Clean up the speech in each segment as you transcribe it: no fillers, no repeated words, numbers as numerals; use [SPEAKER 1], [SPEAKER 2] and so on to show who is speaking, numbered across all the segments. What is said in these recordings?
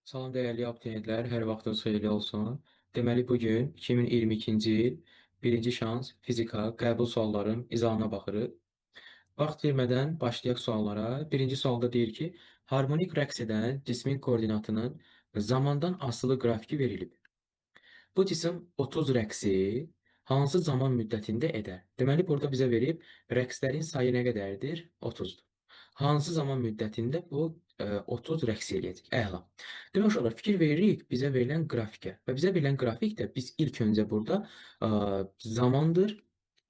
[SPEAKER 1] Salam dəyərli abituriyentlər, hər vaxtınız xeyirli olsun. Deməli, bu gün 2022-ci il birinci şans fizika qəbul sualların izahına baxırıq. Vaxt vermədən başlayaq suallara. Birinci sualda deyir ki, harmonik rəqs edən cismin koordinatının zamandan asılı qrafiki verilib. Bu cisim 30 rəqsi hansı zaman müddətində edər? Deməli, burada bizə verib rəqslərin sayı nə qədərdir? 30-dur. Hansı zaman müddətində bu 30 rəqs eləyəcək? Əla. Demək, uşaqlar, fikir veririk bizə verilən qrafikə. Və bizə verilən qrafikdə biz ilk öncə burada zamandır,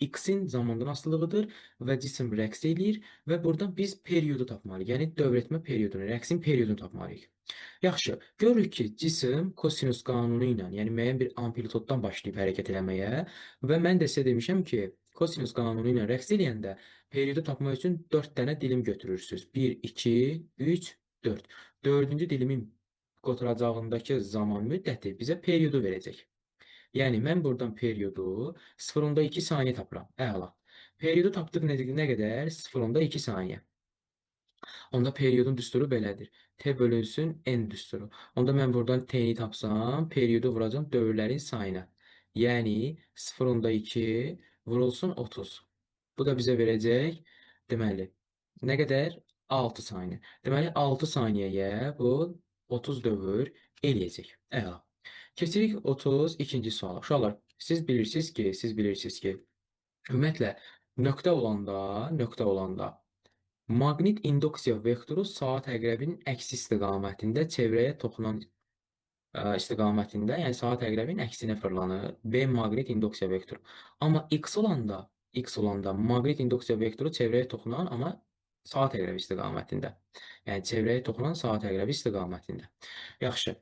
[SPEAKER 1] x-in zamandan asılılığıdır və cisim rəqs eləyir və buradan biz periodu tapmalıyıq. Yəni, dövr etmə periodunu, rəqsin periodunu tapmalıyıq. Yaxşı, görürük ki, cisim kosinus qanunu ilə, yəni müəyyən bir amplituddan başlayıb hərəkət eləməyə və mən də sizə demişəm ki, kosinus qanunu ilə rəqs eləyəndə periodu tapmaq üçün 4 dənə dilim götürürsünüz. 1, 2, 3, 4. Dördüncü dilimin qoturacağındakı zaman müddəti bizə periodu verəcək. Yəni, mən buradan periodu 0,2 saniyə tapıram. Əla. Periodu tapdıq nə qədər? 0,2 saniyə. Onda periodun düsturu belədir. T bölünsün N düsturu. Onda mən buradan T-ni tapsam, periodu vuracam dövrlərin sayına. Yəni, 0,2 vurulsun 30. Bu da bizə verəcək, deməli, nə qədər? 6 saniyə. Deməli, 6 saniyəyə bu 30 dövr eləyəcək. Əla. Keçirik 32-ci suala. Uşaqlar, siz bilirsiniz ki, ümumiyyətlə, nöqtə olanda maqnit induksiya vektoru saat əqrəbinin əksi istiqamətində çevrəyə toxunan istiqamətində, yəni saat əqrəbinin əksinə fırlanır. B maqnit induksiya vektoru. Amma X olanda maqnit induksiya vektoru çevrəyə toxunan, amma saat əqrəbi istiqamətində. Yəni çevrəyə toxunan saat əqrəbi istiqamətində. Yaxşı.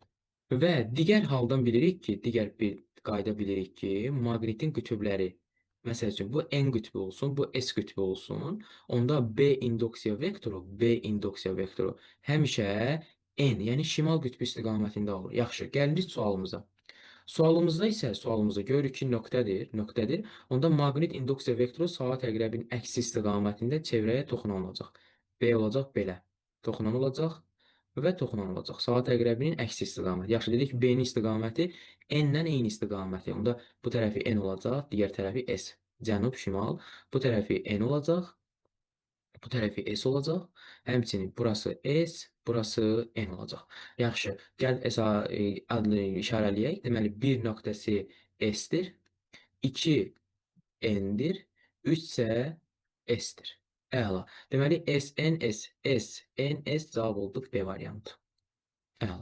[SPEAKER 1] Və digər haldan bilirik ki, digər bir qayda bilirik ki, maqnitin qütübləri, məsəl üçün, bu N qütbü olsun, bu S qütbü olsun, onda B induksiya vektoru həmişə N, yəni şimal qütbü istiqamətində olur. Yaxşı, gəlirik sualımıza. Sualımızda isə, görürük ki, nöqtədir. Onda maqnit induksiya vektoru saat əqrəbinin əksi istiqamətində çevrəyə toxunan olacaq. B olacaq belə. Toxunan olacaq və toxunan olacaq. Saat əqrəbinin əksi istiqaməti. Yaxşı, dedik ki, B-nin istiqaməti N-lə eyni istiqaməti. Onda bu tərəfi N olacaq, digər tərəfi S. Cənub, şimal. Bu tərəfi N olacaq, bu tərəfi S olacaq. Həmçinin burası S, burası N olacaq. Yaxşı, gəl adını işarələyək. Deməli, 1 nöqtəsi S-dir, 2 N-dir, 3 isə S-dir. Əla. Deməli, S, N, S, S, N, S cavab olduq B variantı. Əla.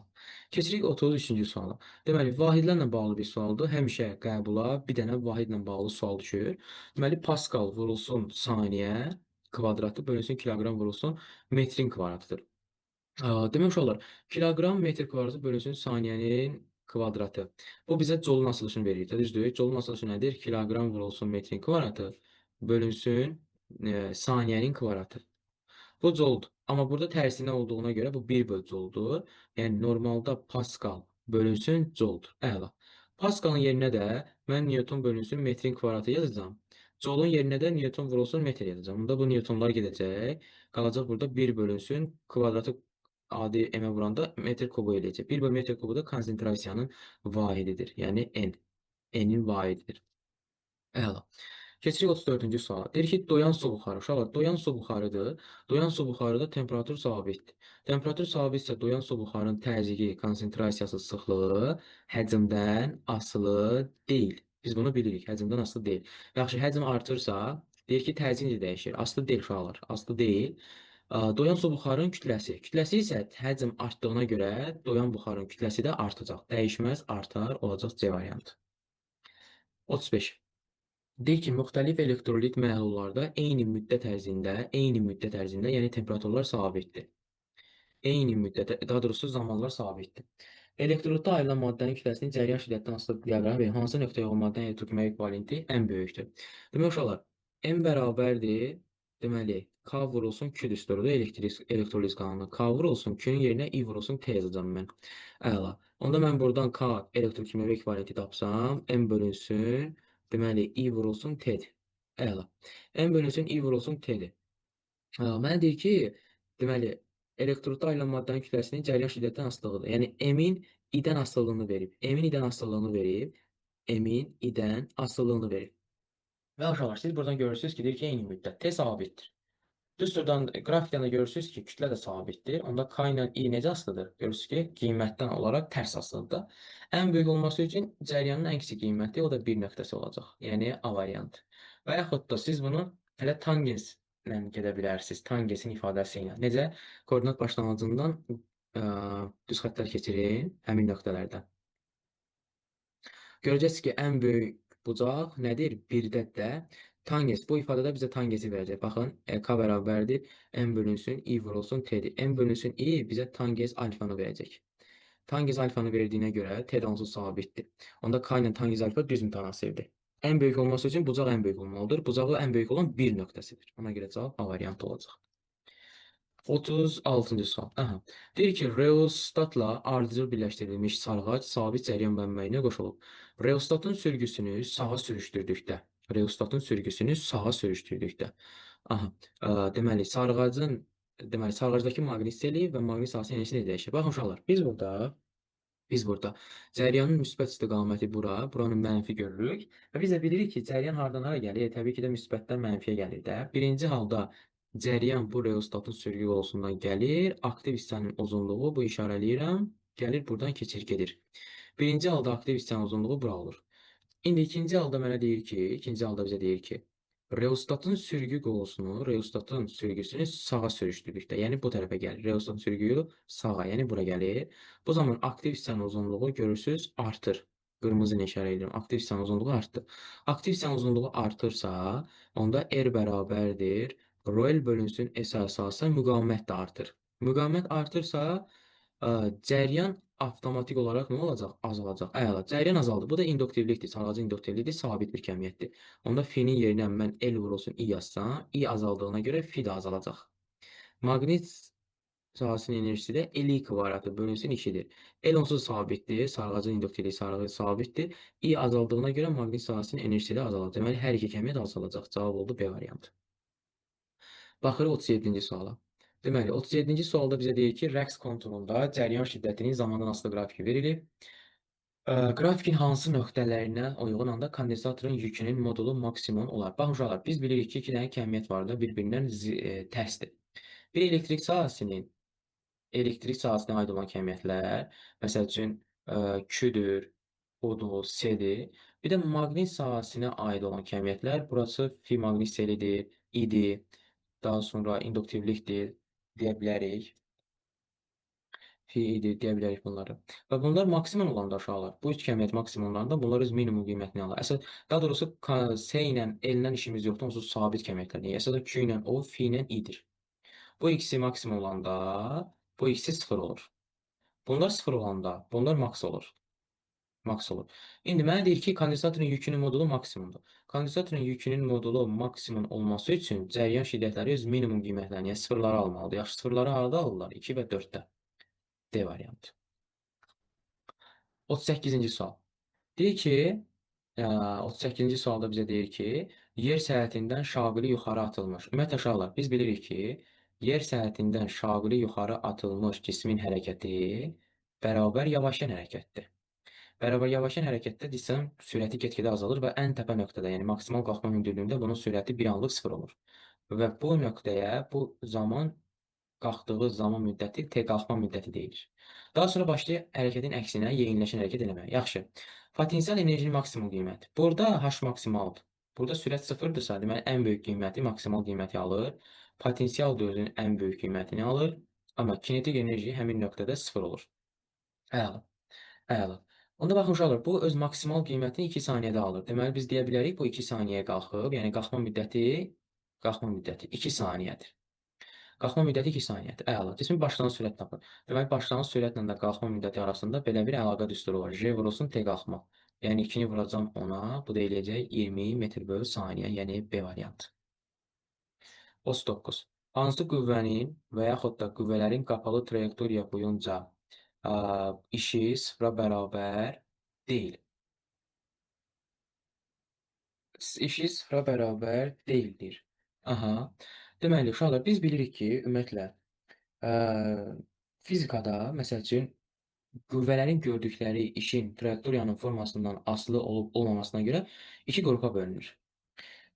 [SPEAKER 1] Keçirik 33-cü suala. Deməli, vahidlərlə bağlı bir sualdır. Həmişə qəbula bir dənə vahidlə bağlı sual düşür. Deməli, Pascal vurulsun saniyə kvadratı bölünsün kiloqram vurulsun metrin kvadratıdır. Demək uşaqlar, kiloqram metr kvadratı bölünsün saniyənin kvadratı. Bu bizə Joulun asılışını verir. Düzdür? Joulun asılışı nədir? Kiloqram vurulsun metrin kvadratı bölünsün saniyənin kvadratı. Bu Jouldur. Amma burada tərsinə olduğuna görə bu 1 böl Jouldur. Yəni, normalda Pascal bölünsün Jouldur. Əla. Pascalın yerinə də mən Newton bölünsün metrin kvadratı yazacağam. Joulun yerinə də Newton vurulsun metr yazacağam. Bunda bu Newtonlar gedəcək. Qalacaq burada 1 bölünsün kvadratı adi m-ə vuranda metr kubu eləyəcək. 1 böl metr kubu da konsentrasiyanın vahididir. Yəni N. N-in vahididir. Əla. Keçirik 34-cü suala. Deyir ki, doyan su buxarı. Uşaqlar, doyan su buxarıdır. Doyan su buxarıda temperatur sabitdir. Temperatur sabitsə, doyan su buxarının təzyiqi, konsentrasiyası, sıxlığı həcmdən asılı deyil. Biz bunu bilirik. Həcmdən asılı deyil. Yaxşı, həcm artırsa, deyir ki, təzyiq necə dəyişir? Asılı deyil, uşaqlar. Asılı deyil. Doyan su buxarının kütləsi. Kütləsi isə həcm artdığına görə doyan buxarın kütləsi də artacaq. Dəyişməz, artar, olacaq C variantı. 35. Deyir ki, müxtəlif elektrolit məhlullarda eyni müddət ərzində, yəni temperaturlar sabitdir. Eyni müddət, daha doğrusu zamanlar sabitdir. Elektrolitdə ayrılan maddənin kütləsinin cəryan şiddətindən asılı diaqramı verir. Hansı nöqtəyə o maddənin elektrokimyəvi ekvivalenti ən böyükdür? Demək, uşaqlar, M bərabərdir, deməli, K vurulsun Q düsturudur, elektroliz qanunu. K vurulsun, Q-nün yerinə I vurulsun, T yazacağam mən. Əla. Onda mən buradan K elektrokimyəvi ekvivalenti tapsam, M bölünsün, deməli, I vurulsun T-dir. Əla. M bölünsün, I vurulsun T-dir. Mənə deyir ki, deməli, Elektrodda ayrılan maddənin kütləsinin cəryan şiddətindən asılılığıdır. Yəni, M-in I-dən asılılığını verib. M-in I-dən asılılığını verib. M-in I-dən asılılığını verib. Və uşaqlar, siz buradan görürsünüz ki, deyir ki, eyni müddət. T sabitdir. Düsturdan, qrafikdən də görürsünüz ki, kütlə də sabitdir. Onda K ilə I necə asılıdır? Görürsünüz ki, qiymətdən olaraq tərs asılıdır. Ən böyük olması üçün cəryanın ən kiçik qiyməti, o da 1 nöqtəsi olacaq. Yəni, A variantı. Və yaxud da siz bunu hələ tangenslə gedə bilərsiniz. Tangensin ifadəsi ilə. Necə? Koordinat başlanğıcından düz xəttlər keçirin həmin nöqtələrdən. Görəcəksiniz ki, ən böyük bucaq nədir? 1-də də tangens. Bu ifadədə bizə tangensi verəcək. Baxın, K bərabərdir. M bölünsün, I vurulsun, T-dir. M bölünsün, I bizə tangens alfanı verəcək. Tangens alfanı verdiyinə görə T də onsuz sabitdir. Onda K ilə tangens alfa düz mütənasibdir. Ən böyük olması üçün bucaq ən böyük olmalıdır. Bucağı ən böyük olan 1 nöqtəsidir. Ona görə cavab A variantı olacaq. 36-cı sual. Aha. Deyir ki, reostatla ardıcıl birləşdirilmiş sarğac sabit cəryan mənbəyinə qoşulub. Reostatın sürgüsünü sağa sürüşdürdükdə, reostatın sürgüsünü sağa sürüşdürdükdə. Aha. Deməli, sarğacın, deməli, sarğacdakı maqnit seli və maqnit sahəsi enerjisi necə dəyişir? Baxın uşaqlar, biz burada cəryanın müsbət istiqaməti bura, buranın mənfi görürük və biz də bilirik ki, cəryan hardan hara gəlir? Təbii ki də müsbətdən mənfiyə gəlir də. Birinci halda cəryan bu reostatın sürgü qolsundan gəlir, aktiv hissənin uzunluğu, bu işarələyirəm, gəlir buradan keçir gedir. Birinci halda aktiv hissənin uzunluğu bura olur. İndi ikinci halda mənə deyir ki, ikinci halda bizə deyir ki, reostatın sürgü qolsunu, reostatın sürgüsünü sağa sürüşdürdükdə, yəni bu tərəfə gəlir. Reostatın sürgüyü sağa, yəni bura gəlir. Bu zaman aktiv hissənin uzunluğu görürsünüz artır. Qırmızı ilə işarə edirəm. Aktiv hissənin uzunluğu artdı. Aktiv hissənin uzunluğu artırsa, onda R bərabərdir. Rho L bölünsün S əsasa müqavimət də artır. Müqavimət artırsa, cəryan avtomatik olaraq nə olacaq? Azalacaq. Əla, cəryan azaldı. Bu da induktivlikdir. Sarğacın induktivliyi sabit bir kəmiyyətdir. Onda fi-nin yerinə mən L vurulsun I yazsam, I azaldığına görə fi də azalacaq. Maqnit sahəsinin enerjisi də L I kvadratı bölünsün 2-dir. L onsuz sabitdir. Sarğacın induktivliyi sarğı sabitdir. I azaldığına görə maqnit sahəsinin enerjisi də azalacaq. Deməli, hər iki kəmiyyət azalacaq. Cavab oldu B variantı. Baxırıq 37-ci suala. Deməli, 37-ci sualda bizə deyir ki, rəqs konturunda cəryan şiddətinin zamandan asılı qrafiki verilib. Qrafikin hansı nöqtələrinə uyğun anda kondensatorun yükünün modulu maksimum olar? Baxın uşaqlar, biz bilirik ki, iki dənə kəmiyyət var da bir-birindən tərsdir. Bir elektrik sahəsinin, elektrik sahəsinə aid olan kəmiyyətlər, məsəl üçün, Q-dür, O-dur, S-dir. Bir də maqnit sahəsinə aid olan kəmiyyətlər, burası fi maqnit selidir, I-dir, daha sonra induktivlikdir deyə bilərik. Fi idi deyə bilərik bunları. Və bunlar maksimum olanda uşaqlar, bu üç kəmiyyət maksimum olanda bunlar öz minimum qiymətini alır. Əsas, daha doğrusu S ilə L-lə işimiz yoxdur, onsuz sabit kəmiyyətlər. Əsas Q ilə O, fi ilə I-dir. Bu ikisi maksimum olanda, bu ikisi sıfır olur. Bunlar sıfır olanda, bunlar maks olur. Maks olur. İndi mənə deyir ki, kondensatorun yükünün modulu maksimumdur. Kondensatorun yükünün modulu maksimum olması üçün cəryan şiddətləri öz minimum qiymətlərini, yəni sıfırları almalıdır. Yaxşı, sıfırları harada alırlar? 2 və 4-də. D variantı. 38-ci sual. Deyir ki, 38-ci sualda bizə deyir ki, yer səhətindən şaqili yuxarı atılmış. Ümumiyyətlə, uşaqlar, biz bilirik ki, yer səhətindən şaqili yuxarı atılmış cismin hərəkəti bərabər yavaşlayan hərəkətdir. Bərabər yavaşlayan hərəkətdə cismin sürəti get-gedə azalır və ən təpə nöqtədə, yəni maksimal qalxma hündürlüyündə bunun sürəti bir anlıq sıfır olur. Və bu nöqtəyə bu zaman qalxdığı zaman müddəti T qalxma müddəti deyilir. Daha sonra başlayır hərəkətin əksinə yeyinləşən hərəkət eləməyə. Yaxşı. Potensial enerjinin maksimum qiyməti. Burada H maksimaldır. Burada sürət sıfırdırsa, deməli ən böyük qiyməti, maksimal qiyməti alır. Potensial da özünün ən böyük qiymətini alır. Amma kinetik enerji həmin nöqtədə sıfır olur. Əla. Əla. Onda baxın uşaqlar, bu öz maksimal qiymətini 2 saniyədə alır. Deməli biz deyə bilərik bu 2 saniyə qalxıb, yəni qalxma müddəti 2 saniyədir. Qalxma müddəti 2 saniyədir. Əla. Cismin başlanğıc sürət tapır. Deməli başlanğıc sürətlə də qalxma müddəti arasında belə bir əlaqə düsturu var. J vurulsun T qalxma. Yəni 2-ni vuracam ona, bu da eləyəcək 20 metr bölü saniyə, yəni B variantı. 39. Hansı qüvvənin və yaxud da qüvvələrin qapalı trayektoriya boyunca işi sıfıra bərabər deyil? İşi sıfıra bərabər deyildir. Aha. Deməli, uşaqlar, biz bilirik ki, ümumiyyətlə, Fizikada, məsəl üçün, qüvvələrin gördükləri işin trayektoriyanın formasından asılı olub olmamasına görə iki qrupa bölünür.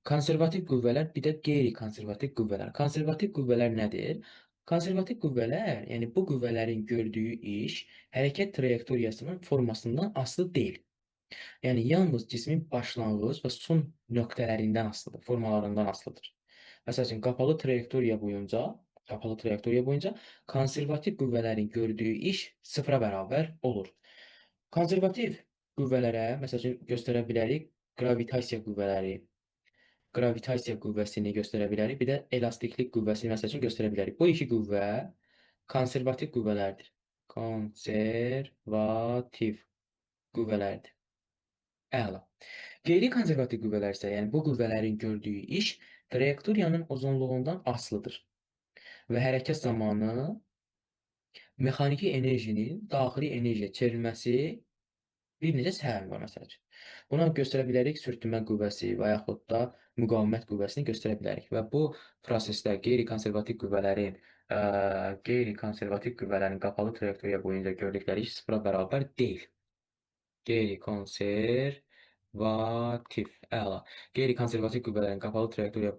[SPEAKER 1] Konservativ qüvvələr, bir də qeyri-konservativ qüvvələr. Konservativ qüvvələr nədir? Konservativ qüvvələr, yəni bu qüvvələrin gördüyü iş hərəkət trayektoriyasının formasından asılı deyil. Yəni, yalnız cismin başlanğıc və son nöqtələrindən asılıdır, formalarından asılıdır. Məsəl üçün, qapalı trayektoriya boyunca konservativ qüvvələrin gördüyü iş sıfıra bərabər olur. Konservativ qüvvələrə, məsəl üçün, göstərə bilərik qravitasiya qüvvələri, qravitasiya qüvvəsini göstərə bilərik, bir də elastiklik qüvvəsini, məsəl üçün, göstərə bilərik. Bu iki qüvvə konservativ qüvvələrdir. Konservativ qüvvələrdir. Əla. Qeyri-konservativ qüvvələr isə, yəni bu qüvvələrin gördüyü iş trayektoriyanın uzunluğundan asılıdır. Və hərəkət zamanı mexaniki enerjinin daxili enerjiyə çevrilməsi bir neçə səbəbi var, məsəl üçün. Buna göstərə bilərik sürtünmə qüvvəsi və yaxud da müqavimət qüvvəsini göstərə bilərik. Və bu prosesdə qeyri-konservativ qüvvələrin qapalı trayektoriya boyunca gördükləri iş sıfıra bərabər deyil. Qeyri-konservativ. Əla. Qeyri-konservativ qüvvələrin qapalı trayektoriya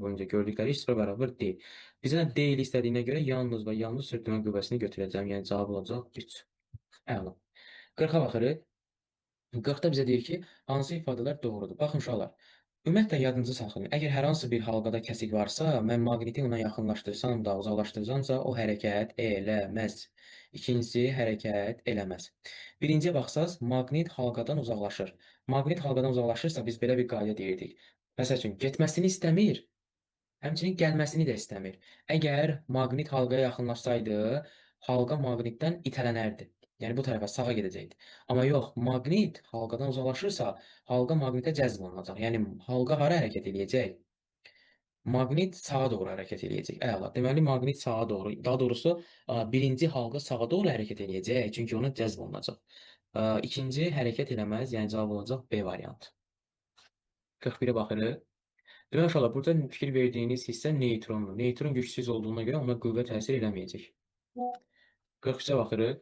[SPEAKER 1] boyunca gördükləri iş sıfıra bərabər deyil. Bizə də deyil istədiyinə görə yalnız və yalnız sürtünmə qüvvəsini götürəcəm. Yəni, cavab olacaq 3. Əla. 40-a baxırıq. 40-da bizə deyir ki, hansı ifadələr doğrudur? Baxın, uşaqlar, ümumiyyətlə, yadınızı saxlayın. Əgər hər hansı bir halqada kəsik varsa, mən maqniti ona yaxınlaşdırsam da, uzaqlaşdırsamsa, o hərəkət eləməz. İkincisi, hərəkət eləməz. Birinciyə baxsaz, maqnit halqadan uzaqlaşır. Maqnit halqadan uzaqlaşırsa, biz belə bir qayda deyirdik. Məsəl üçün, getməsini istəmir, həmçinin gəlməsini də istəmir. Əgər maqnit halqaya yaxınlaşsaydı, halqa maqnitdən itələnərdi. Yəni, bu tərəfə sağa gedəcəkdi. Amma yox, maqnit halqadan uzaqlaşırsa, halqa maqnitə cəzb olunacaq. Yəni, halqa hara hərəkət eləyəcək? Maqnit sağa doğru hərəkət eləyəcək. Əla. Deməli, maqnit sağa doğru, daha doğrusu, birinci halqa sağa doğru hərəkət eləyəcək, çünki ona cəzb olunacaq. İkinci hərəkət eləməz, yəni cavab olacaq B variantı. 41-ə baxırıq. Deməli, uşaqlar, burada fikir verdiyiniz hissə neytrondur. Neytron gücsüz olduğuna görə ona qüvvə təsir eləməyəcək. 43-ə baxırıq.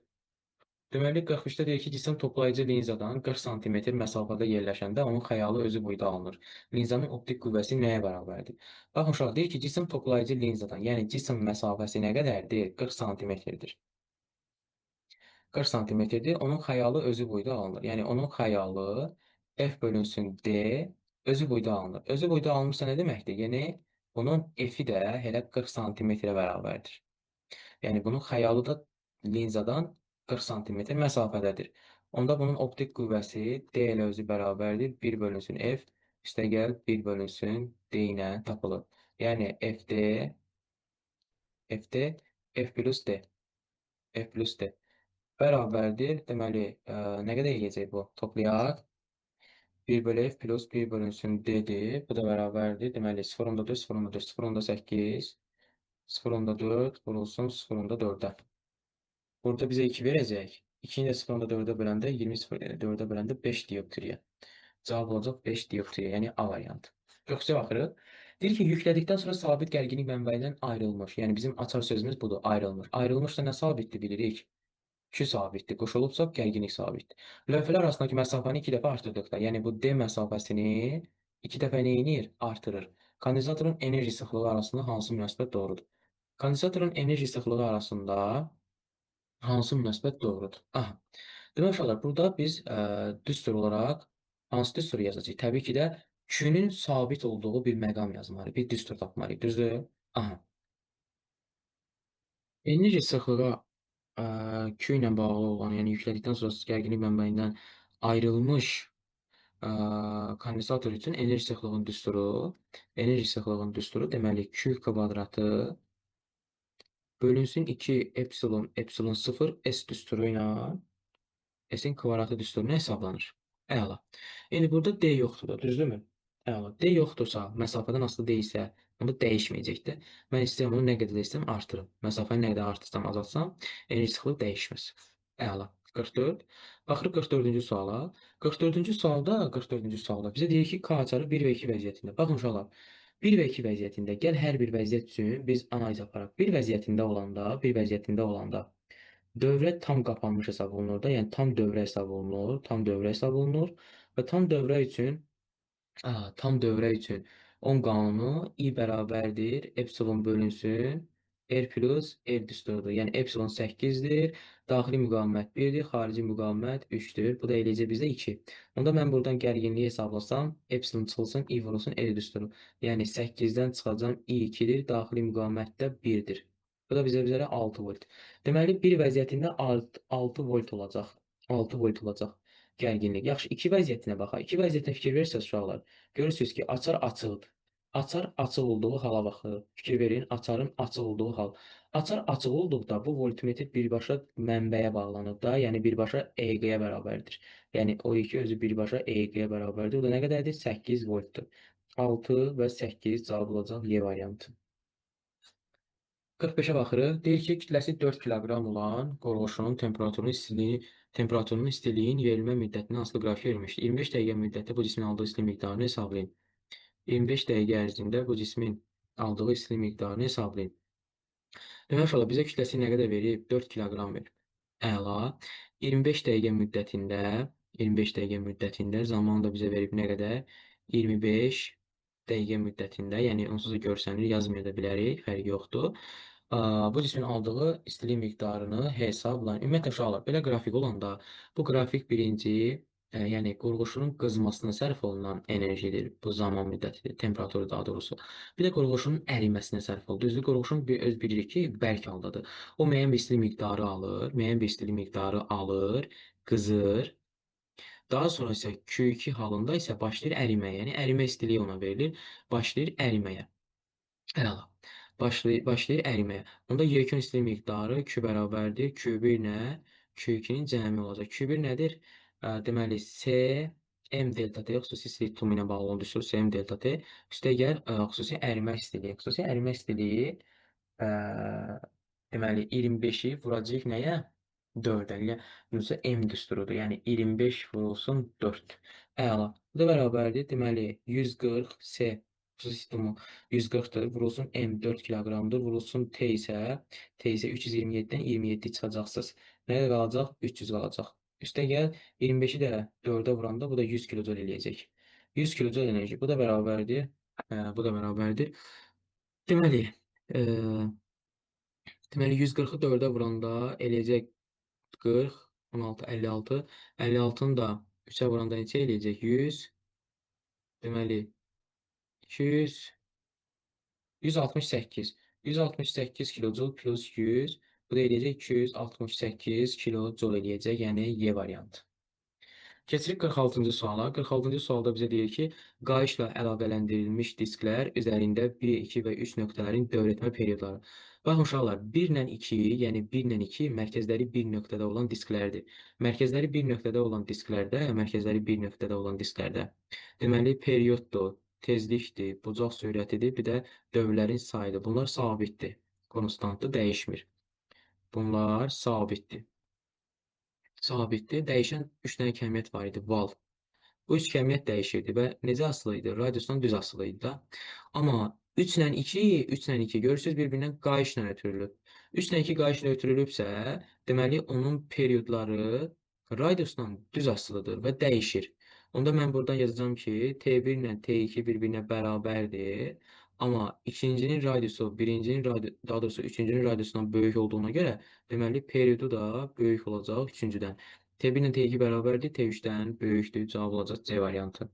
[SPEAKER 1] Deməli, 43-də deyir ki, cisim toplayıcı linzadan 40 sm məsafədə yerləşəndə onun xəyalı özü boyda alınır. Linzanın optik qüvvəsi nəyə bərabərdir? Baxın, uşaq, deyir ki, cisim toplayıcı linzadan, yəni cisim məsafəsi nə qədərdir? 40 sm-dir. 40 sm-dir. Onun xəyalı özü boyda alınır. Yəni, onun xəyalı F bölünsün D özü boyda alınır. Özü boyda alınırsa nə deməkdir? Yəni, bunun F-i də elə 40 sm-ə bərabərdir. Yəni, bunun xəyalı da linzadan 40 sm məsafədədir. Onda bunun optik qüvvəsi D ilə özü bərabərdir. 1 bölünsün F, üstəgəl 1 bölünsün D ilə tapılır. Yəni, FD, F plus D. F plus D bərabərdir. Deməli, nə qədər eləyəcək bu? Toplayaq. 1 bölü F plus 1 bölünsün D-dir. Bu da bərabərdir. Deməli, 0,4, 0,4, 0,8, 0,4 vurulsun 0,4-ə. Burada bizə 2 verəcək. 2-ni də 0,4-ə böləndə, 20,4-ə böləndə 5 dioptriya. Cavab olacaq 5 dioptriya, yəni A variantı. 43-ə baxırıq. Deyir ki, yüklədikdən sonra sabit gərginlik mənbəyindən ayrılmış. Yəni, bizim açar sözümüz budur, ayrılmış. Ayrılmış da nə sabitdir bilirik? Q sabitdir, qoşulubsa gərginlik sabitdir. Lövhələr arasındakı məsafəni 2 dəfə artırdıqda, yəni bu D məsafəsini 2 dəfə nə edir? Artırır. Kondensatorun enerji sıxlığı arasında hansı münasibət doğrudur? Kondensatorun enerji sıxlığı arasında hansı münasibət doğrudur? Aha. Demək uşaqlar, burada biz düstur olaraq hansı düsturu yazacağıq? Təbii ki də Q-nün sabit olduğu bir məqam yazmalıyıq, bir düstur tapmalıyıq, düzdür? Aha. Enerji sıxlığı Q ilə bağlı olan, yəni yüklədikdən sonra gərginlik mənbəyindən ayrılmış kondensator üçün enerji sıxlığının düsturu, enerji sıxlığının düsturu deməli Q kvadratı bölünsün 2 epsilon epsilon 0 S düsturu ilə S-in kvadratı düsturuna hesablanır. Əla. İndi burada D yoxdur da, düzdürmü? Əla. D yoxdursa, məsafədən asılı deyilsə, onda dəyişməyəcəkdir. Mən istəyirəm onu nə qədər istəyirəm artırım. Məsafəni nə qədər artırsam, azaltsam, enerji sıxlığı dəyişməz. Əla. 44. Baxırıq 44-cü suala. 44-cü sualda bizə deyir ki, K açarı 1 və 2 vəziyyətində. Baxın uşaqlar, 1 və 2 vəziyyətində gəl hər bir vəziyyət üçün biz analiz aparaq. Bir vəziyyətində olanda, dövrə tam qapanmış hesab olunur da, yəni tam dövrə hesab olunur, tam dövrə hesab olunur və tam dövrə üçün Ohm qanunu I bərabərdir, epsilon bölünsün, R plus R düsturudur. Yəni epsilon 8-dir, daxili müqavimət 1-dir, xarici müqavimət 3-dür. Bu da eləyəcək bizə 2. Onda mən buradan gərginliyi hesablasam, epsilon çıxılsın, I vurulsun, R düsturu. Yəni 8-dən çıxacam, I 2-dir, daxili müqavimət də 1-dir. Bu da bizə üzərə 6 volt. Deməli, bir vəziyyətində 6 volt olacaq. 6 volt olacaq gərginlik. Yaxşı, 2 vəziyyətinə baxaq. 2 vəziyyətinə fikir verirsiniz uşaqlar. Görürsünüz ki, açar açıqdır. Açar açıq olduğu hala baxırıq. Fikir verin, açarın açıq olduğu hal. Açar açıq olduqda bu voltmetr birbaşa mənbəyə bağlanıb da, yəni birbaşa EQ-yə bərabərdir. Yəni O2 özü birbaşa EQ-yə bərabərdir. O da nə qədərdir? 8 voltdur. 6 və 8 cavab olacaq Y variantı. 45-ə baxırıq. Deyir ki, kütləsi 4 kiloqram olan qurğuşunun temperaturunun istiliyin verilmə müddətindən asılı qrafik verilmişdir. 25 dəqiqə müddətdə bu cismin aldığı istilik miqdarını hesablayın. 25 dəqiqə ərzində bu cismin aldığı istilik miqdarını hesablayın. Demək uşaqlar, bizə kütləsi nə qədər verib? 4 kiloqram verib. Əla. 25 dəqiqə müddətində, 25 dəqiqə müddətində zaman da bizə verib nə qədər? 25 dəqiqə müddətində, yəni onsuz da görsənir, yazmaya da bilərik, fərqi yoxdur. Bu cismin aldığı istilik miqdarını hesablayın. Ümumiyyətlə uşaqlar, belə qrafik olanda bu qrafik birinci, yəni qurğuşunun qızmasına sərf olunan enerjidir. Bu zaman müddətidir, temperaturu daha doğrusu. Bir də qurğuşunun əriməsinə sərf olunur. Düzdür, qurğuşun öz bilirik ki, bərk haldadır. O müəyyən bir istilik miqdarı alır, müəyyən bir istilik miqdarı alır, qızır. Daha sonra isə Q2 halında isə başlayır əriməyə. Yəni ərimə istiliyi ona verilir, başlayır əriməyə. Əla. Başlayır əriməyə. Onda yekun istilik miqdarı Q bərabərdir. Q1 nə? Q2-nin cəmi olacaq. Q1 nədir? Deməli, S, M delta T, xüsusi istilik tutumu ilə bağlı olan düstur S, M delta T. Üstəgəl xüsusi ərimə istiliyi. Xüsusi ərimə istiliyi, deməli, 25-i vuracağıq nəyə? 4-ə. Yəni, M düsturudur. Yəni, 25 vurulsun 4. Əla. Bu da bərabərdir. Deməli, 140 S. Xüsusi tutumu 140-dır, vurulsun M 4 kiloqramdır, vurulsun T isə 327-dən 27 çıxacaqsınız. Nə qalacaq? 300 qalacaq. Üstəgəl 25-i də 4-ə vuranda bu da 100 kilojol eləyəcək. 100 kilojol enerji. Bu da bərabərdir. Bu da bərabərdir. Deməli, 140-ı 4-ə vuranda eləyəcək 40, 16, 56. 56-nı da 3-ə vuranda neçə eləyəcək? 100. Deməli, 200, 168. 168 kilojol plus 100. Bu da eləyəcək 268 kilojol eləyəcək, yəni Y variantı. Keçirik 46-cı suala. 46-cı sualda bizə deyir ki, qayışla əlaqələndirilmiş disklər üzərində 1, 2 və 3 nöqtələrin dövr etmə periodları. Baxın uşaqlar, 1 ilə 2, yəni 1 ilə 2 mərkəzləri bir nöqtədə olan disklərdir. Mərkəzləri bir nöqtədə olan disklərdə, mərkəzləri bir nöqtədə olan disklərdə. Deməli, perioddur, tezlikdir, bucaq sürətidir, bir də dövrlərin sayıdır. Bunlar sabitdir, konstantdır, dəyişmir. Bunlar sabitdir. Sabitdir. Dəyişən 3 dənə kəmiyyət var idi, val. Bu 3 kəmiyyət dəyişirdi və necə asılı idi? Radiusdan düz asılı idi da. Amma 3 ilə 2, 3 ilə 2 görürsünüz, bir-birindən qayışla ötürülüb. 3 ilə 2 qayışla ötürülübsə, deməli onun periodları radiusdan düz asılıdır və dəyişir. Onda mən buradan yazacağam ki, T1 ilə T2 bir-birinə bərabərdir. Amma ikincinin radiusu, birincinin radiusu, daha doğrusu üçüncünün radiusundan böyük olduğuna görə, deməli periodu da böyük olacaq üçüncüdən. T1 ilə T2 bərabərdir, T3-dən böyükdür, cavab olacaq C variantı.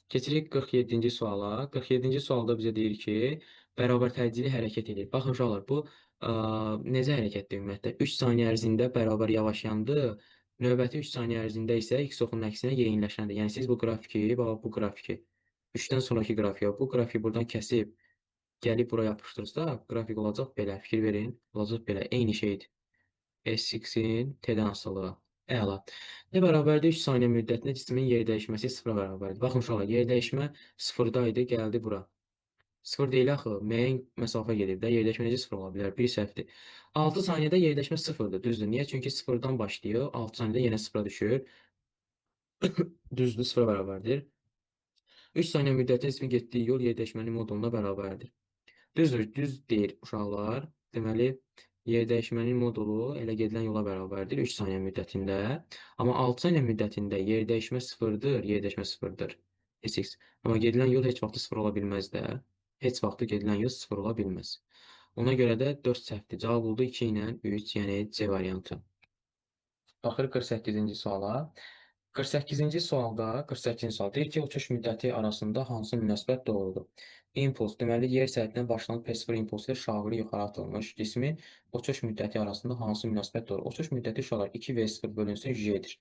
[SPEAKER 1] Keçirik 47-ci suala. 47-ci sualda bizə deyir ki, bərabər təcili hərəkət edir. Baxın uşaqlar, bu necə hərəkətdir ümumiyyətlə? 3 saniyə ərzində bərabər yavaşyandı. Növbəti 3 saniyə ərzində isə x oxunun əksinə yeyinləşəndir. Yəni siz bu qrafiki, bax bu qrafiki, 3-dən sonraki qrafiyə, bu qrafiki buradan kəsib, gəlib bura yapışdırsa, qrafik olacaq belə, fikir verin, olacaq belə, eyni şeydir. SX-in T-dən asılılığı. Əla. Nə bərabərdir? 3 saniyə müddətində cismin yer dəyişməsi 0-a bərabərdir. Baxın uşaqlar, yer dəyişmə 0-da idi, gəldi bura. 0 deyil axı, müəyyən məsafə gedib də, yer dəyişmə necə 0 ola bilər? Bir səhvdir. 6 saniyədə yer dəyişmə 0-dır, düzdür. Niyə? Çünki 0-dan başlayır, 6 saniyədə yenə 0-a düşür. Düzdür, 0-a bərabərdir. 3 saniyə müddətində cismin getdiyi yol yerdəyişmənin moduluna bərabərdir. Düzdür, düz deyir uşaqlar. Deməli, yerdəyişmənin modulu elə gedilən yola bərabərdir 3 saniyə müddətində. Amma 6 saniyə müddətində yerdəyişmə sıfırdır, yerdəyişmə sıfırdır. SX. Amma gedilən yol heç vaxtı sıfır ola bilməz də. Heç vaxtı gedilən yol sıfır ola bilməz. Ona görə də 4 səhvdir. Cavab oldu 2 ilə 3, yəni C variantı. Baxırıq 48-ci suala. 48-ci sualda, 48-ci sual deyir ki, uçuş müddəti arasında hansı münasibət doğrudur? İmpuls, deməli, yer səthindən başlanıb P0 impulsu ilə şaquli yuxarı atılmış cismin uçuş müddəti arasında hansı münasibət doğru? Uçuş müddəti uşaqlar 2V0 bölünsün J-dir.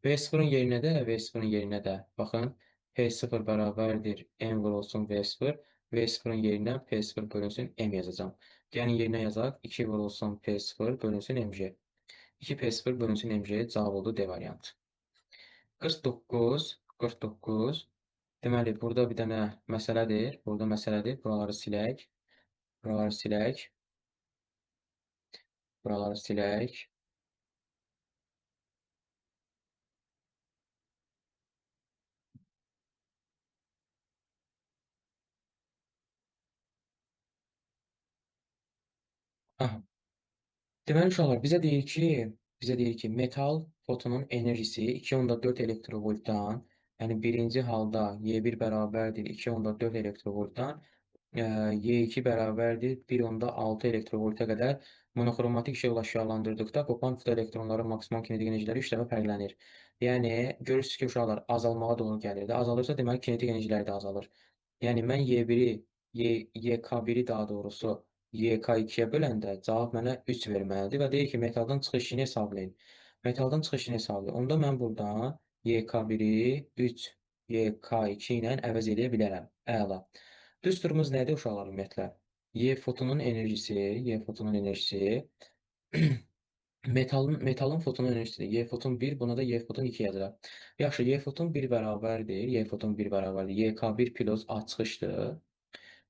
[SPEAKER 1] V0-ın yerinə də, V0-ın yerinə də, baxın, P0 bərabərdir M vurulsun V0, V0-ın yerinə P0 bölünsün M yazacağam. Yəni, yerinə yazaq, 2 vurulsun P0 bölünsün MJ. 2P0 bölünsün MJ cavab oldu D variantı. 49, 49. Deməli, burada bir dənə məsələdir. Burada məsələdir. Buraları silək. Buraları silək. Buraları silək. Aha. Deməli, uşaqlar, bizə deyir ki, metal fotonun enerjisi 2,4 elektrovoltdan, yəni birinci halda Y1 bərabərdir 2,4 elektrovoltdan, Y2 bərabərdir 1,6 elektrovolta qədər monoxromatik işıqla şüalandırdıqda qopan fotoelektronların maksimal kinetik enerjiləri 3 dəfə fərqlənir. Yəni, görürsünüz ki, uşaqlar azalmağa doğru gəlir. Azalırsa, deməli, kinetik enerjiləri də azalır. Yəni, mən Y1-i, YK1-i daha doğrusu YK2-yə böləndə cavab mənə 3 verməlidir və deyir ki, metaldan çıxış işini hesablayın. Metaldan çıxış işini hesablayın. Onda mən buradan YK1-i 3 YK2 ilə əvəz edə bilərəm. Əla. Düsturumuz nədir uşaqlar ümumiyyətlə? Y fotonun enerjisi, Y fotonun enerjisi metalın fotonun enerjisidir. Y foton 1, buna da Y foton 2 yazıram. Yaxşı, Y foton 1 bərabərdir. Y foton 1 bərabərdir. YK1 plus A çıxışdır.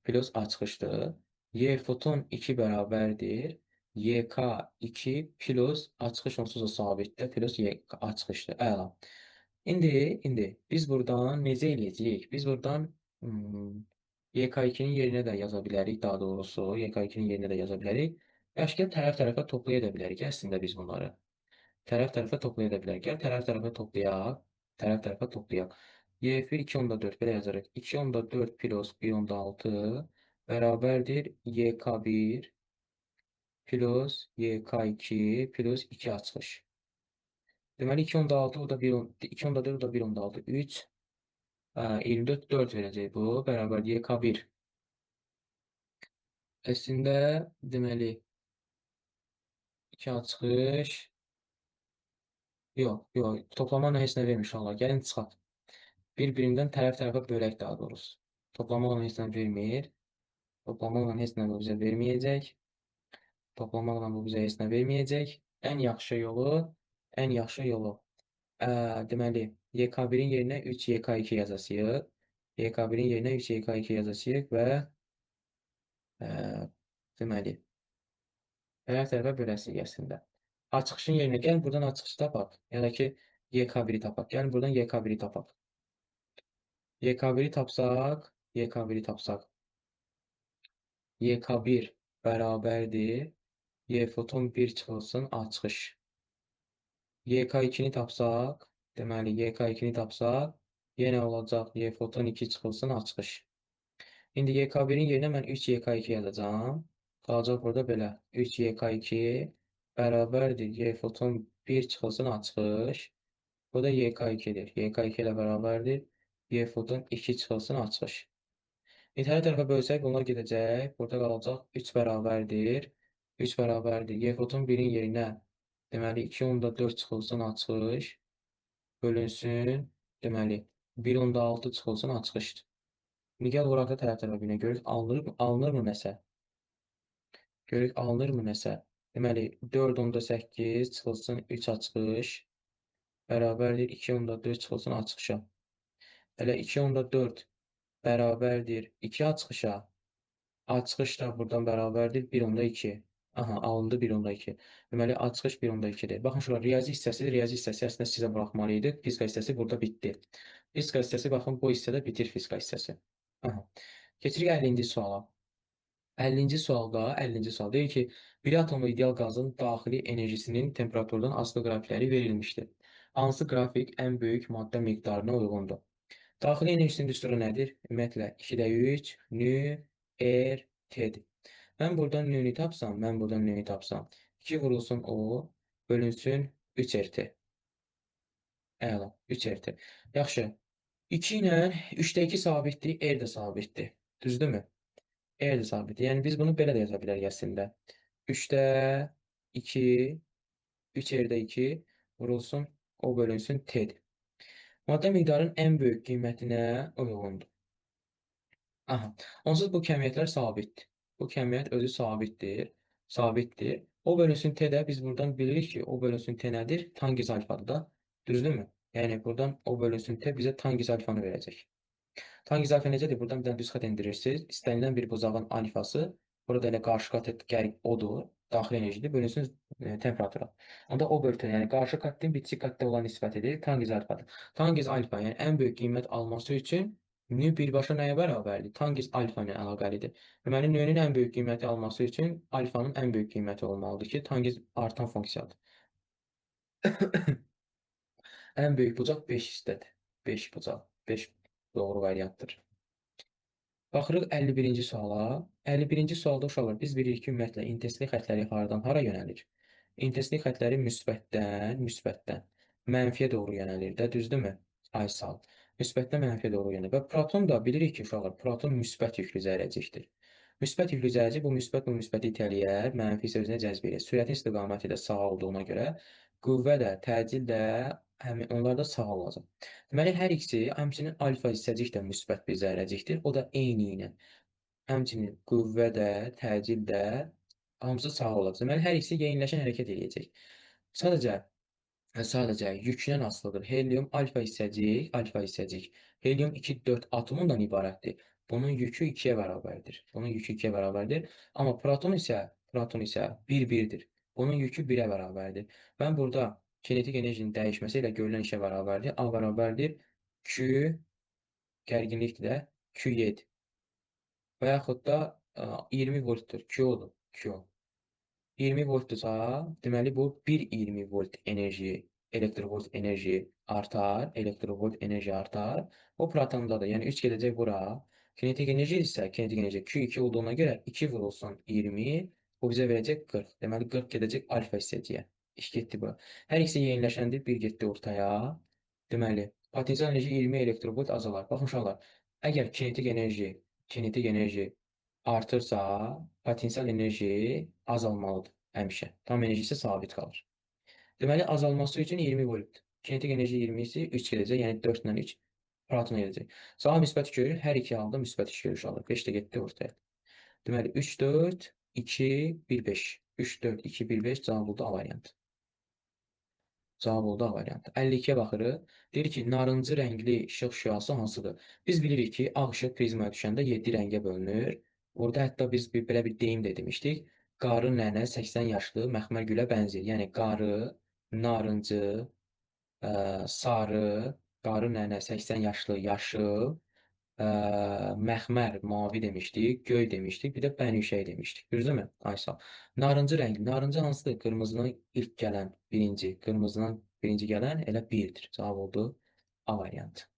[SPEAKER 1] Plus A çıxışdır. Y foton 2 bərabərdir. YK2 plus A çıxış onsuz da sabitdir. Plus Y A çıxışdır. Əla. İndi biz buradan necə eləyəcəyik? Biz buradan YK2-nin yerinə də yaza bilərik, daha doğrusu. YK2-nin yerinə də yaza bilərik. Yaxşı, gəl tərəf-tərəfə toplaya da bilərik əslində biz bunları. Tərəf-tərəfə toplaya da bilərik. Gəl tərəf-tərəfə toplayaq. Tərəf-tərəfə toplayaq. YF1 2,4 belə yazarıq. 2,4 plus 1,6 bərabərdir YK1 plus YK2 plus 2 açılış. Deməli 2,6 o da 2,4 o da 1,6 3 24 4 verəcək bu bərabər YK1. Əslində deməli 2 açılış yox, yox, toplamaqla heç nə vermir inşallah. Gəlin çıxaq. Bir-birindən tərəf-tərəfə bölək daha doğrusu. Toplamaqla heç nə vermir. Toplamaqla heç nə bu bizə verməyəcək. Toplamaqla bu bizə heç nə verməyəcək. Ən yaxşı yolu, ən yaxşı yolu. Deməli, YK1-in yerinə 3 YK2 yazasıyıq. YK1-in yerinə 3 YK2 yazasıyıq və deməli, tərəf-tərəfə böləsiyik əslində. A çıxışın yerinə gəlin buradan A çıxışı tapaq. Ya da ki, YK1-i tapaq. Gəlin buradan YK1-i tapaq. YK1-i tapsaq, YK1-i tapsaq. YK1 bərabərdir. Y foton 1 çıxılsın A çıxış. YK2-ni tapsaq, deməli YK2-ni tapsaq, yenə olacaq Y foton 2 çıxılsın A çıxış. İndi YK1-in yerinə mən 3 YK2 yazacağam. Qalacaq burada belə. 3 YK2 bərabərdir. Y foton 1 çıxılsın A çıxış. Bu da YK2-dir. YK2 ilə bərabərdir. Y foton 2 çıxılsın A çıxış. İndi hər tərəfə bölsək bunlar gedəcək. Burada qalacaq 3 bərabərdir. 3 bərabərdir. Y foton 1-in yerinə deməli 2,4 çıxılsın A çıxış bölünsün. Deməli 1,6 çıxılsın A çıxışdır. İndi gəl vuraq da tərəf-tərəfə birinə. Görürük alınır mı nəsə? Görürük alınır mı nəsə? Deməli 4,8 çıxılsın 3 A çıxış bərabərdir 2,4 çıxılsın A çıxışa. Elə 2,4 bərabərdir 2 A çıxışa. A çıxış da buradan bərabərdir 1,2. Aha, alındı 1,2. Deməli, A çıxış 1,2-dir. Baxın, şurada riyazi hissəsi əslində sizə buraxmalı idi. Fizika hissəsi burada bitdi. Fizika hissəsi, baxın, bu hissədə bitir fizika hissəsi. Aha. Keçirik 50-ci suala. 50-ci sualda, 50-ci sual deyir ki, bir atomlu ideal qazın daxili enerjisinin temperaturdan asılı qrafikləri verilmişdir. Hansı qrafik ən böyük maddə miqdarına uyğundur? Daxili enerjisinin düsturu nədir? Ümumiyyətlə, 2-də 3, nü, R, T-dir. Mən buradan nü-nü tapsam, 2 vurulsun O, bölünsün 3 RT. Əla, 3 RT. Yaxşı, 2 ilə 3-də 2 sabitdir, R də sabitdir. Düzdürmü? R də sabitdir. Yəni, biz bunu belə də yaza bilərik əslində. 3-də 2, 3 R-də 2 vurulsun, O bölünsün T-dir. Maddə miqdarının ən böyük qiymətinə uyğundur. Aha. Onsuz bu kəmiyyətlər sabitdir. Bu kəmiyyət özü sabitdir. Sabitdir. O bölünsün T də biz buradan bilirik ki, O bölünsün T nədir? Tangiz alfadır da. Düzdürmü? Yəni, buradan O bölünsün T bizə tangiz alfanı verəcək. Tangiz alfa necədir? Buradan bir dənə düz xətt endirirsiniz. İstənilən bir buzağın alfası, burada elə qarşı qat gərg odur, daxili enerjidir, bölünsün temperatura. Onda O bölü T, yəni qarşı qatın bitişik qatda olan nisbətidir, tangiz alfadır. Tangiz alfa, yəni ən böyük qiymət alması üçün nü birbaşa nəyə bərabərdir? Tangiz alfa ilə əlaqəlidir. Deməli, nü-nün ən böyük qiyməti alması üçün alfanın ən böyük qiyməti olmalıdır ki, tangiz artan funksiyadır. Ən böyük bucaq 5 hissədir. 5 bucaq, 5 doğru variantdır. Baxırıq 51-ci suala. 51-ci sualda uşaqlar, biz bilirik ki, ümumiyyətlə, intensivlik xətləri hardan hara yönəlir? İntensivlik xətləri müsbətdən mənfiyə doğru yönəlir də, düzdürmü? Ay sağ ol. Müsbətdən mənfiyə doğru yönəlir. Və proton da bilirik ki, uşaqlar, proton müsbət yüklü zərrəcikdir. Müsbət yüklü zərrəcik bu müsbəti itələyər, mənfi isə özünə cəzb edir. Sürətin istiqaməti də sağ olduğuna görə qüvvə də, təcil də, onlar da sağ olacaq. Deməli, hər ikisi, həmçinin alfa hissəcik də müsbət bir zərrəcikdir. O da eyni ilə. Həmçinin qüvvə də, təcil də hamısı sağ olacaq. Deməli, hər ikisi yeniləşən hərəkət eləyəcək. Sadəcə yükdən asılıdır. Helium alfa hissəcik. Helium 2, 4 atomundan ibarətdir. Bunun yükü 2-yə bərabərdir. Bunun yükü 2-yə bərabərdir. Amma proton isə 1, 1-dir. Bunun yükü 1-ə bərabərdir. Mən burada kinetik enerjinin dəyişməsi ilə görülən işə bərabərdir. A bərabərdir. Q gərginlikdir də Q7. Və yaxud da 20 voltdur. Q odur. Q. 20 voltdursa, deməli bu 1,20 volt enerji, elektrovolt enerji artar, elektrovolt enerji artar. O protonda da, yəni 3 gedəcək bura. Kinetik enerji isə, kinetik enerji Q2 olduğuna görə 2 vurulsun 20, bu bizə verəcək 40. Deməli 40 gedəcək alfa hissəciyə. İş getdi bura. Hər ikisi yeniləşəndir, 1 getdi ortaya. Deməli, potensial enerji 20 elektrovolt azalar. Baxın uşaqlar, əgər kinetik enerji artırsa, potensial enerji azalmalıdır həmişə. Tam enerji isə sabit qalır. Deməli, azalması üçün 20 volt. Kinetik enerji 20 isi 3 gedəcək, yəni 4 ilə 3 protona gedəcək. Sağa müsbət görür, hər iki halda müsbət iş görüş alır. 5 də getdi ortaya. Deməli, 3, 4, 2, 1, 5. 3, 4, 2, 1, 5 cavab oldu A variantı. Cavab oldu A variantı. 52-yə baxırıq. Deyir ki, narıncı rəngli işıq şüası hansıdır? Biz bilirik ki, ağ işıq prizmaya düşəndə 7 rəngə bölünür. Orada hətta biz belə bir deyim də demişdik. Qarı nənə 80 yaşlı məxmər gülə bənzəyir. Yəni, qarı, narıncı, sarı, qarı nənə 80 yaşlı yaşıl, məxmər mavi demişdik, göy demişdik, bir də bənövşəyi demişdik. Düzdürmü? Aysal. Narıncı rəngli. Narıncı hansıdır? Qırmızıdan ilk gələn birinci. Qırmızıdan birinci gələn elə 1-dir. Cavab oldu A variantı.